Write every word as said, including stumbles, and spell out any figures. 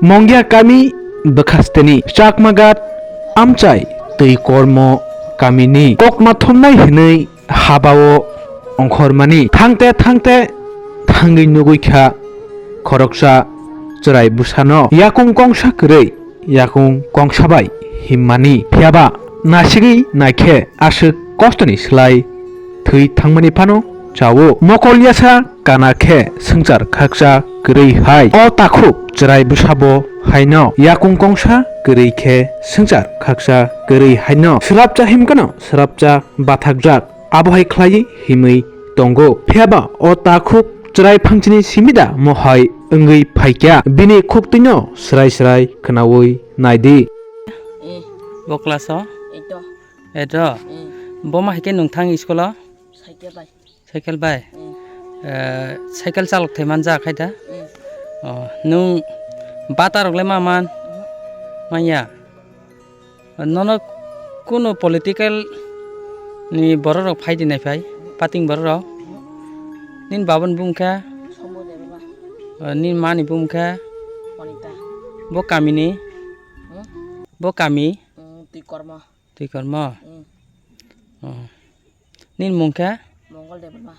Mongya kami bwkhasteni Chakmagat amchai twi kormo kamini kokma thumnai hwnwi habao ongkhormani. Thangte thangte thangwi nugwi kha khoroksa chwrai bwsano yakung kongsa kwrwi yakung kongsa bai himmani. Phiyaba nasigwi naikhe aswk kostoni slai thwi thangmani phano chao. Mokol yasa kana khe swngchar khaksa kwrwi hai. O takhuk chwrai bwsabo haino yakung kongsa kwrwi khe swngchar khaksa kwrwi haino swrapcha himkhano swrapcha bathakjak. Abo hai khlaiwi himwi tongo. Phiyaba o takhuk chwrai phangchini simi da mohai wngwi phaikha. Bini khuktwino swrai swrai khnaui naidi. Eh, Bo class o? Eto. Eto? Mm. Bo ma hai khe nwng thang school o? Cycle bai. Cycle bai? Mm. Eh, cycle chalok thai manja khai da? Mm. Oh, nwng bata rok le ma man? Mm. Manya? Nono kunu political ni borok rok phai di nai phai, pating borok rok. Nini baba ni bumung khe? Somo de baba. Eh, nini ma ni bumung khe? Monita. Bo kami ni? Hmm? Bo kami? Hmm, Twi Kormo. Twi Kormo? Hmm. Oh. Nini mung khe? Mongol de baba.